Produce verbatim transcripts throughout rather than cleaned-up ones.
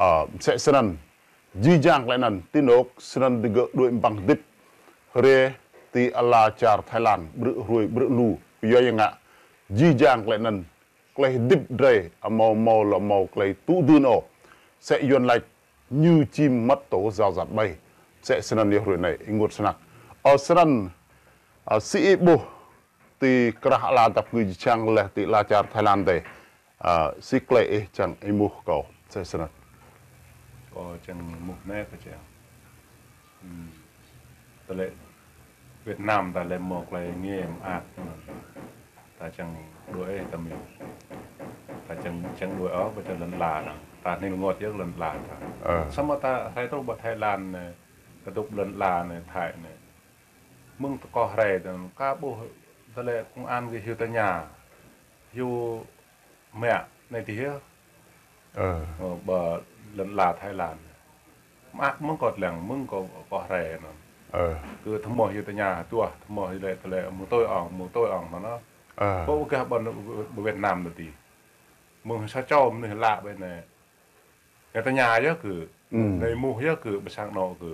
Ơ, msĕ snăn, jih jang klei anăn, ti anôk snăn digơ̆ đuĕ mbăng hdĭp, hriê ti ala čar Thái Lan, ƀrư̆ hruê ƀrư̆ lu, kyua ya ngă, jih jang klei anăn, klei hdĭp drei, amâo mâo lŏ mâo klei tŭ dưn ôh. Msĕ Yuăn lač, ñu čĭm măt tổ giao giặt ƀai. Msĕ snăn yơh hruê anei, ênguôt snăk. Ơ snăn, ơ, si ih ƀuh, ti krah ala dap kngư jih jang leh ti ala čar Thái Lan dih. Ơ, si klei ih čiăng êmuh kâo, msĕ snăn. Kâo čiăng êmuh anei kâo čiăng. Hmm. Tơlơi Việt Nam ta lĕ mâo klei ngiê mơak. Ta čiăng đuĕ ih ta mĭn. Ta čiăng, čiăng đuĕ ôh, ƀiădah lăn ala anăn. Ta hnĭng rơngot yơh lăn ala ta. Ơ. Samơ̆ ta hriê truh ƀă Thái Lan anei, kdŭp lăn ala anei, Thái anei. Mơ̆ng ta kâo hriê dơ̆ng, ka ƀuh tơlơi công an gơ̆ hiu tơña, hiu mă anei ti hiu. Ơ. Ơ, ƀă lăn ala Thái Lan. Mơak mơ̆ng kâo dlăng, mơ̆ng kâo, kâo hriê anăn. Ơ. Kơ thâo mâo hiu tơña, tuah, thâo mâo hiu lĕ, tơlơi mơ̆ng tui ŏng, mơ̆ng tui ŏng anăn. Ơ. Kâo gah ƀă, ƀă Việt Nam anei ti. Mơ̆ng sa čô mnuih lă ƀĕ anei. Ñu tơña yơh kơ, Hmm. anei êmuh yơh kơ, ƀơ sang anôk kơ.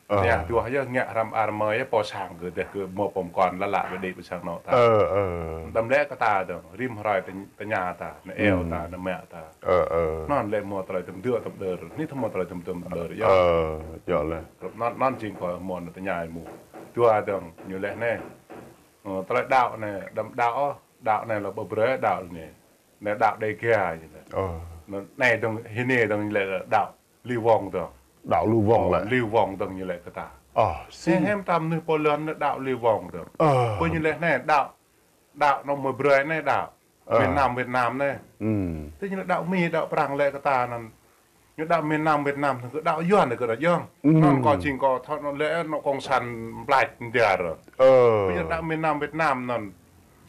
Ơ. Tơña tuah yơh ngă hrăm armei yơh pô sang kơ, deh kơ mâo pô mkăn lă lă kơ đĭ ƀơ sang anôk ta. Ơ, ơ. Đăm lĕ kơ ta dơ̆ng, rĭm hruê tơñ-, tơña ta, anei iêu Hmm. ta, anei mă ta. Ơ, ơ. Anăn lĕ mâo tơlơi tŭm dơ̆ tŭm đơr, anei thâo mâo tơlơi tŭm dơ̆ tŭm đơr yơh. Ơ, yơh leh. Anăn, anăn jing kâo mâo anei tơña êmuh. Tuah dơ̆ng, ñu leh anei. Ơ, tơlơi đăo anei, đăm đăo ôh, đăo anei lŏ ƀu brei đăo anei. Anei đăo Đêga ñu lĕ. Ơ. Anei, anei dơ̆ng, hĭn anei dơ̆ng ñu lĕ đăo Lưu Vong dơ̆ng. Đăo Lưu Vong Ơ, lĕ. Lưu Vong dơ̆ng ñu lĕ kơ ta. Ơ, si. Hĕ, hĕ mtam mnuih pô lăn anei đăo Lưu Vong dơ̆ng. Ơ. Pô ñu lĕ anei đăo, đăo anăn mâo brei anei đăo. Ơ. Việt Nam, Việt Nam anei. Hmm. Tơ ñu lĕ đăo Mi, đăo Prăng lĕ kơ ta anăn. Ñu đăo miền Nam Việt Nam, kơ đăo Yuăn kơ đăo Yuăn. Hmm. Anăn kâo jing kâo thâo anăn lĕ anăn cộng sản mplač mdiar. Ơ. Pô ñu đăo miền Nam Việt Nam anăn.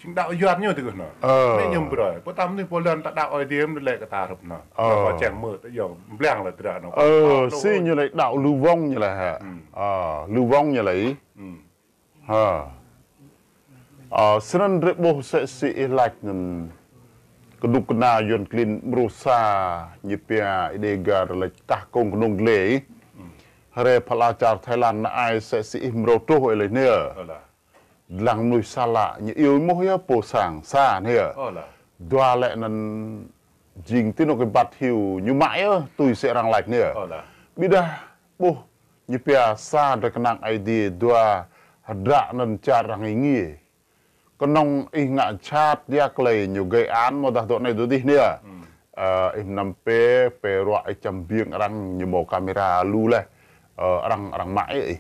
Jing đăo Yuăn ñu ti kơ anăn. Ơ. Anei ñu brei. Pô tam anei pô lăn ta đăo Aê Diê mơ̆ lĕ kơ ta rup anăn. Ơ. Kâo čiăng mơ̆ ta yŏng mblang lĕ tơdah anăn. Ơ, si ñu lĕ đăo Lưu Vong ñu lĕ hĕ. Hmm. Ơ, Lưu Vong ñu lĕ. Hmm. Ha. Ơ, snăn drei ƀuh msĕ si ih lač anăn. Kdŭk kna Yuăn klin mrô sa ñu pia Đêga lač kah kông knông dliê. Hriê pha ala čar Thái Lan anei msĕ si ih mrâo truh ih lač anei. Ơ lah. Dlăng mnuih sa lă ñu iêu êmuh yơh pô sang sa anei. Ơ lah. Dua lĕ anăn jing ti anôk êbat hiu ñu mă yơh tui si arăng lač anei. Ơ lah. Ƀiădah ƀuh ñu pia sa drei knang Aê Diê, dua hdră anăn čar arăng êngiê. Knŏng ih ngă jhat ya klei ñu gây án amâodah dŏ anei dŏ dih anei. Hmm. Ơ, ih mnăm pê, pê ruă ih čăm biêng arăng ñu mâo camera lu leh. Ơ, arăng, arăng mă ih.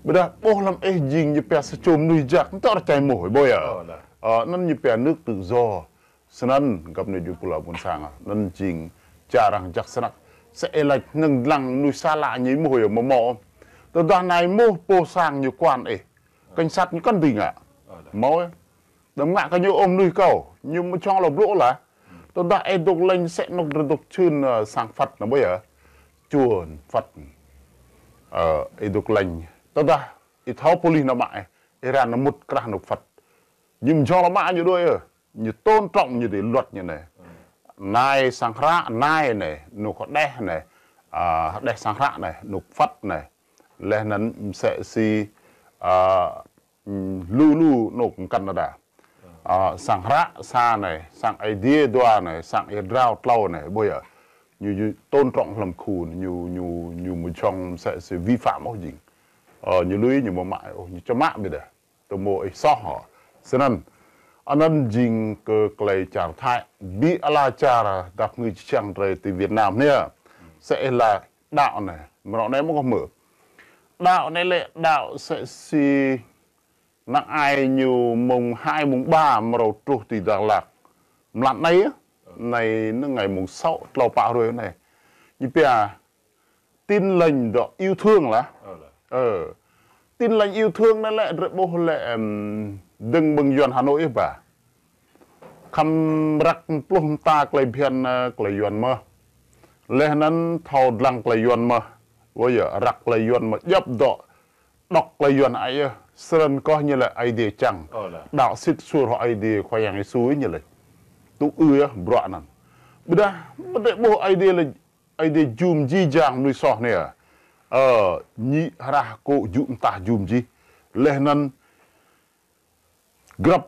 Ƀiădah ƀuh hlăm ih jing ñu pia sa čô mnuih jăk, mtơr čai mơh, ih ƀuh yơh. Ơ, lah. Ơ, anăn ñu pia nước tự do. Snăn găp anei jŭ pula ƀuôn sang, anăn jing čar arăng jăk snăk. Msĕ ih lač hnơ̆ng dlăng mnuih sa lă ñu êmuh yơh mâo mâo. Tơdah anei êmuh pô sang ñu kuan ih. Cảnh sát ñu kăn dưi ngă. Ơ, lah. Mâo yơh. Đăm ngă kơ ñu ôh mnuih kâo, ñu mčŏng lŏ blŭ lah. Tơdah ih dôk lĕ msĕ anôk drei dôk čhưn, ơ, sang Phật anăn ƀuh yơh. Čuôn Phật. Ơ, ih dôk lĕ. Tơdah ih thâo pôlis nao mă ih, ih răng nao mŭt krah anôk Phật. Ñu mčŏng lŏ mă ñu đuĕ yơh. Ñu tôn trọng ñu ti luật ñu anei. Anei sang hră anei anei, anôk hđeh anei. Ơ, hđeh sang hră anei, anôk Phật anei. Leh anăn msĕ si, ơ, lu lu anôk mkăn đa đa. Ơ, sang hră sa anei, sang Aê Diê dua anei, sang Êa Drao tlâo anei, ƀuh yơh. Ñu, ñu tôn trọng hlăm khu, ñu, ñu, ñu mčŏng msĕ si vi phạm ôh jing. Ơ, ñu lui, ñu mâo mă ôh, ñu čăm mă ƀiădah. Tơ mâo ih soh hŏ. Snăn, anăn jing kơ klei čar Thái, bi ala čar dap kngư čiăng drei ti Việt Nam anei. Msĕ ih lač đăo anei, mrâo anei mâo kơ mơ̆. Đăo anei lĕ, đăo msĕ si năng ai ñu mông hai mông ba mrâo truh ti Dak Lak. Mlan anei, anei năng ai mông sáu tlâo pă hruê anei. Ñu pia Tin Lành dŏ Yêu Thương lah. Ơ, lah. Ơ. Tin Lành Yêu Thương anei lĕ, drei ƀuh lĕ, em, dơ̆ng ƀơ̆ng Yuăn Hà Nội ih ba. Khăm răk pluh mta klei bhiăn, ơ, klei Yuăn mơh. Leh anăn thâo dlăng klei Yuăn mơh. Ƀuh yơh, răk klei Yuăn mơh djăp dŏ. Đŏk klei Yuăn ai yơh. Snăn kơh ñu lĕ Aê Diê čiăng. Ơ, lah. Đăo sĭt suôr hŏng Aê Diê Khua Yang Yêsu ñu lĕ. Tŭ ư yơh, bruă anăn. Ƀiădah, ƀiădah ƀuh Aê Diê lĕ Aê Diê jum jih jang mnuih soh anei. Ơ, ñi hrah kô̆ jŭ mtah jum jih. Leh anăn grăp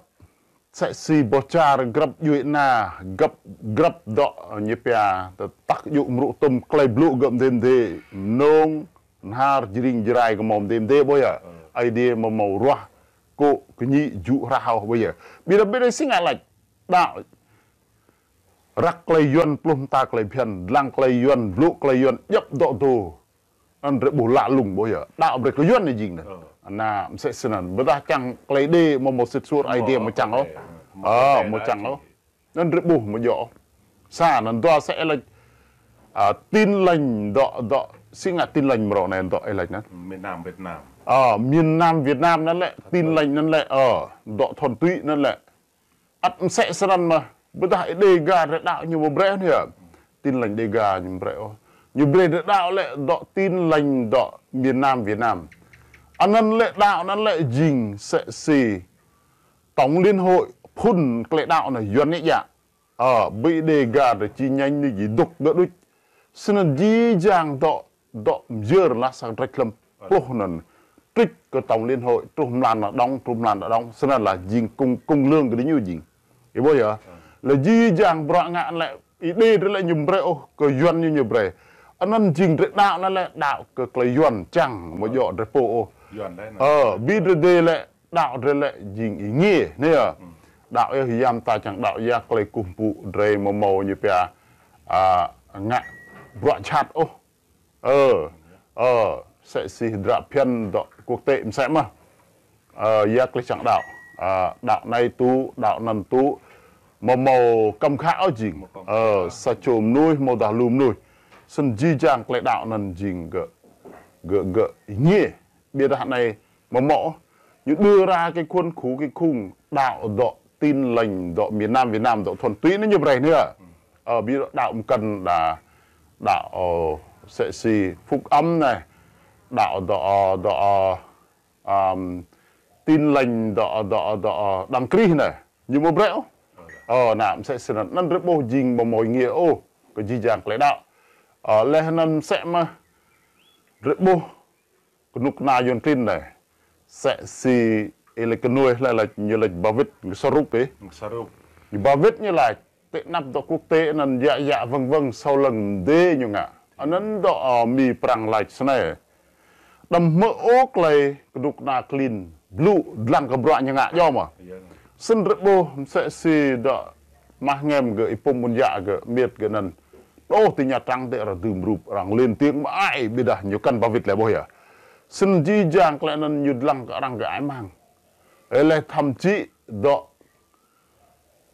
msĕ si boh čar, grăp djuê ana, grăp, grăp dŏ ñu pia, tơtak djŭ mrŭ tŭm klei blŭ gơ̆ mdê mdê, mnông, nhar, jring, jrai, kơ mâo mdê mdê ƀuh yơh. Aê Diê amâo mâo ruah kô̆ kñi jŭ hrah ôh ƀuh yơh. Ƀiădah, ƀiădah si ngă lač. Đăo răk klei Yuăn pluh mta klei bhiăn, dlăng klei Yuăn, blŭ klei Yuăn, djăp dŏ dô. Anăn drei ƀuh lă lŭng ƀuh yơh. Đăo brei kơ Yuăn anei jing anăn. Anăn msĕ snăn. Ƀiădah čiăng klei Êđê amâo mâo sĭt suôr Aê Diê amâo čiăng ôh. Ơ, amâo čiăng ôh. Anăn drei ƀuh amâo djŏ ôh. Sa anăn dua msĕ lač, a, Tin Lành dŏ, dŏ, si ngă Tin Lành mrâo anei dŏ lač anăn. Miền Nam Việt Nam. Ơ, miền Nam Việt Nam anăn lĕ, Tin Lành anăn lĕ, ơ, dŏ thuần túy anăn lĕ. Ăt msĕ snăn mơh, ƀiădah Êđê Dega drei đăo ñu amâo brei ôh anei. Tin Lành Dega ñu amâo brei ôh. Ñu brei drei đăo lĕ dŏ Tin Lành dŏ miền Nam Việt Nam. Anăn lĕ đăo anăn lĕ jing msĕ si Tổng Liên Hội phŭn klei đăo anăn Yuăn anei yơh. Ơ, bi Êđê Dega drei chi nhánh anei jih dôk gơ̆ đuč. Snăn jih jang dŏ dŏ myơr lah sa drei hlăm pluh anăn. Trích kơ Tổng Liên Hội, truh mlan đŏng, truh mlan đŏng. Snăn lah jing cung, cung lương kơ diñu jing. Ih ƀuh yơh. Leh jih jang bruă ngă lĕ, Êđê drei lĕ ñu amâo brei ôh, kơ Yuăn ñu, ñu brei. Anăn jing drei đăo anăn lĕ, đăo kơ klei Yuăn čiăng, amâo djŏ drei pô ôh. Ơ, bi drei dê lĕ, đăo drei lĕ jing êngiê, anei yơh. Đăo yơh ya mta čiăng đăo ya klei kkuh mpŭ drei amâo mâo ñu pia, a, ngă bruă jhat ôh. Ơ, ơ, msĕ si hdră bhiăn dŏ quốc tế msĕ mơh. Ơ, ya klei čiăng đăo. A, đăo anei tŭ, đăo anăn tŭ. Amâo mâo kăm khă ôh jing. Ơ, sa čô mnuih, amâodah lu mnuih. Snăn jih jang klei đăo anăn jing gơ̆, gơ̆, gơ̆ êngiê. Ƀiădah anei amâo mâo ôh. Ñu đưa ra cái khuôn khổ, cái khung đăo dŏ Tin Lành dŏ miền Nam Việt Nam dŏ thuần túy anăn ñu brei anei. Ơ, bi đăo mkăn đa, đăo, ơ, msĕ si Phúc Âm anei. Đăo dŏ, ơ, dŏ, ơ, ăm, Tin Lành dŏ, dŏ, dŏ, ơ, Đấng Christ anei. Ñu amâo brei ôh. Ơ, anăn msĕ snăn. Anăn drei ƀuh jing amâo mâo êngiê ôh. Kơ jih jang klei đăo. Ơ, leh anăn msĕ mơh. Drei ƀuh knŭk kna Yuăn klin anei. Msĕ si ih lač knuih leh lač ñu lač ba wĭt ngă sa rup ih. Ñu ba wĭt ñu lač. Ti anăp dŏ quốc tế anăn yă yă wơ̆ng wơ̆ng sâo lăng mdê ñu ngă. Anăn dŏ, ơ, Mi Prăng lač snei. Đăm hmư̆ ôh klei knŭk kna klin blŭ dlăng kơ bruă ñu ngă djŏ mơh. Snăn drei ƀuh msĕ si dŏ mah ngem gơ̆ Y-Pum Ƀuôn Yă gơ̆ miêt gơ̆ anăn. Ôh ti Nha Trang ti arăng dưm rup arăng lên tiếng mă ai ƀiădah ñu kăn ba wĭt leh ƀuh yơh. Snăn jih jang klei anăn ñu dlăng kơ arăng gơ̆ ai mang. Ơ leh thậm chí dŏ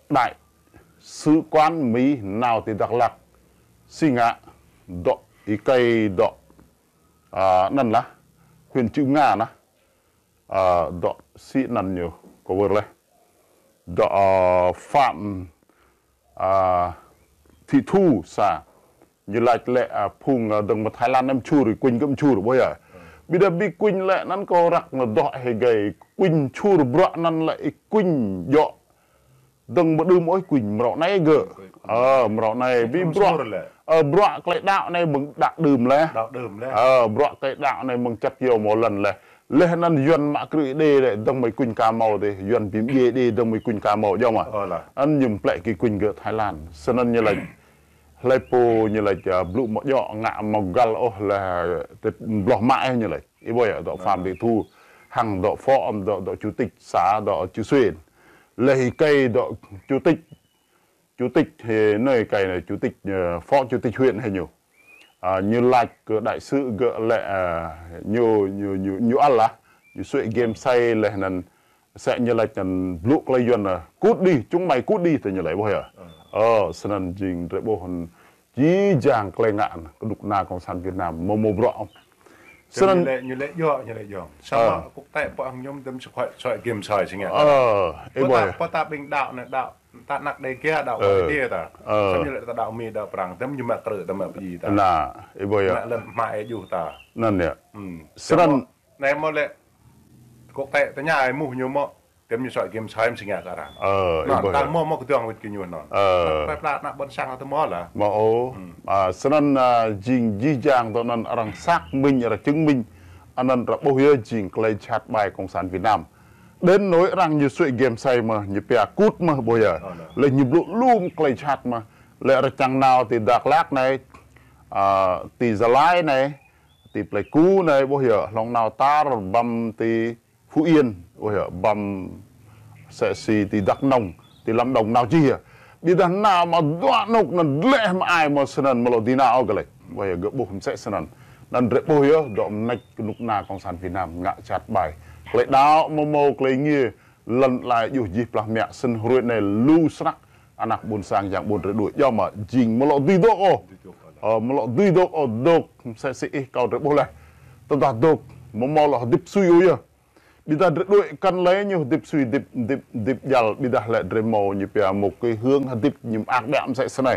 đại sứ quán Mi nao ti Dak Lak. Si ngă dŏ êkei dŏ, a, anăn lah. Huyện Cư M'gar anăn. A, dŏ si anăn ñu kơ wơr leh. Dŏ, a, Phạm, a, Thị Thu sa. Ñu lač lĕ, a, phung, a, dơ̆ng mơ̆ng Thái Lan anăn mčhur, kuñ gơ̆ mčhur, ƀuh yơh. Ƀiădah bi kuñ lĕ anăn kâo răk anăn dŏ hĕ gei kuñ mčhur bruă anăn lĕ kuñ djŏ. Dơ̆ng mơ̆ng đưm ôh kuñ mrâo anei gơ̆. Ơ, mrâo anei bi bruă. Ơ, bruă klei đăo anei mơ̆ng đăo đưm leh. Ơ, bruă klei đăo anei mơ̆ng čăt yơh mâo lăn leh. Leh anăn Yuăn mă krư̆ Êđê lĕ dơ̆ng mơ̆ng kuñ ka mâo dih. Yuăn bi mdjiê Êđê dơ̆ng mơ̆ng kuñ ka mâo djŏ mơh. Anăn ñu mplĕ kơ kuñ gơ̆ Thái Lan. Snăn ñu lač. Hlei pô ñu lač, a, blŭ amâo djŏ ngă amâo găl ôh leh, a, tĭt bloh mă ôh ñu lač. Ih ƀuh yơh, dŏ Phạm Thị Thu, hăng dŏ phó, dŏ, dŏ chủ tịch xã, dŏ Cư Xuyên. Leh êkei dŏ chủ tịch, chủ tịch hĕ anei êkei anei, chủ tịch, ơ, phó chủ tịch huyện hĕ ñu. A, ñu lač kơ đại sứ gơ̆ lĕ, a, ñu, ñu, ñu, ñu ăl lah, ñu suê̆ game say leh anăn, msĕ ñu lač anăn blŭ klei Yuăn, a, cút đi, chúng mày cút đi, tơ ñu lač ƀuh yơh. Ơ, snăn jing drei ƀuh anăn, jih jang klei ngă anăn, knŭk kna cộng sản Việt Nam, mâo mâo bruă ôh. Snăn ñu lĕ, ñu lĕ djŏ, ñu lĕ djŏ. Samơ̆ quốc tế pô hăng ñu dơ̆ng sơkhuai, sơkhuai game say si ngă. Ơ, ih ƀuh yơh. Pô ta ƀing đăo anei đăo, ta anak Dega đăo Êđê ta. Samơ̆ ñu lĕ ta đăo Mi đăo Prăng, dơ̆ng ñu mă krư̆ ta mă pơjing ta. Anăn, ih ƀuh yơh. Mă lăn mă êa juh ta. Anăn yơh. Snăn. Anei mâo lĕ quốc tế ta ñai muh ñu mơ̆. Tăm ñu soi game sai msĕ ngă kơ arăng. Ơ, ih Anăn, boh tang ya. Mâo, mâo kdơ̆ng wĭt kơ ñu anăn. Ơ. Plei pla, plei pla ană ƀuôn sang tơ mâo lah. Mâo ôh. Hmm. A, snăn, a, jing jih jang tơ anăn arăng xác minh, arăng chứng minh. Anăn arăng ƀuh yơh jing klei jhat ƀai Cộng sản Việt Nam. Đến nỗi arăng ñu soi game sai mơh, ñu pia kút mơh boh ya. Ơ, nă. Leh ñu blŭ lum klei jhat mơh. Leh arăng čiăng nao ti Dak Lak anei, a, ti Gia Lai anei, ti Pleiku anei, boh ya, hlŏng nao tar băm ti Phú Yên, ôi, băm msĕ si ti Đắk Nông, ti Lâm Đồng nao jih ya. Ƀiădah nao mă dua anôk anăn dleh mă ai mâo snăn mâo lŏ dưi nao ôh kơ lĕ. Ôi, gơ̆ ƀuh msĕ snăn. Anăn drei ƀuh yơh, dŏ mnêč knŭk kna Cộng sản Việt Nam ngă jhat ƀai. Klei đăo mâo mâo klei êngiê, lăn ala djuh jih plah mă, snăn hruê anei lu snăk anak ƀuôn sang yang ƀuôn drei đuĕ. Djŏ mơh, jing mâo lŏ dưi dôk ôh. Ơ, mâo lŏ dưi dôk ôh, dôk msĕ si ih kâo drei ƀuh leh. Tơdah dôk, mâo mâo lŏ hdĭp sui ôh yơh. Ƀiădah drei đuĕ kăn lei ñu hdĭp sui hdĭp, hdĭp, hdĭp djăl, ƀiădah lĕ drei mâo ñu pia một cái hướng hdĭp ñu mơak ƀiă msĕ snei.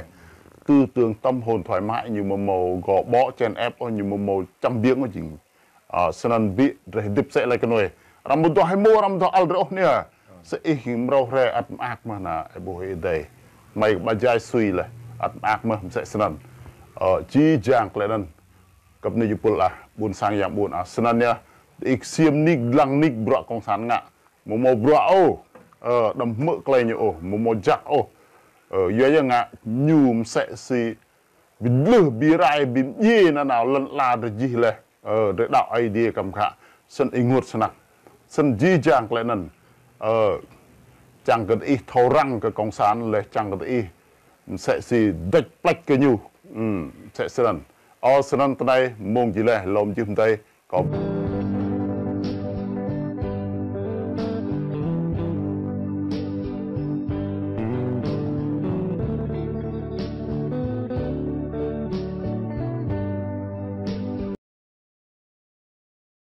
Tư tưởng tâm hồn thoải mái ñu mâo mâo gò bó chèn ép ôh, ñu mâo mâo čăm biêng ôh jing. Ơ, snăn bi drei hdĭp msĕ lei knuê. Arăng mâo duah hmô, arăng mâo duah ăl drei ôh nia. Msĕ ih mrâo hriê ăt mơak mơh nă, ih ƀuh ih dei. Hmei kơ ƀa jai sui leh, ăt mơak mơh msĕ snăn. Ơ, jih jang klei anăn. Kăp ni jih pul ah, ƀuôn sang yang ƀuôn ah. Snăn ya, ih ksiêm nik, dlăng nik, bruă cộng sản ngă. Mâo mâo bruă ôh, ơ, đăm hmư̆ klei ñu ôh, mâo mâo jăk ôh. Ơ, yua ya ngă, ñu msĕ si, bi dlưh, bi rai, bi mdjiê nanao, lăn ala drei jih leh. Ơ, drei đăo Aê Diê kăm khă. Snăn ênguôt snăk. Snăn jih jang klei anăn. Ơ, čiăng kơ ih thâo răng kơ cộng sản leh, čiăng kơ ih msĕ si dêč plĕč kơ ñu. Hm, msĕ snăn. Ơ, snăn tơnai mông jih leh, lŏ jih mdei, kâo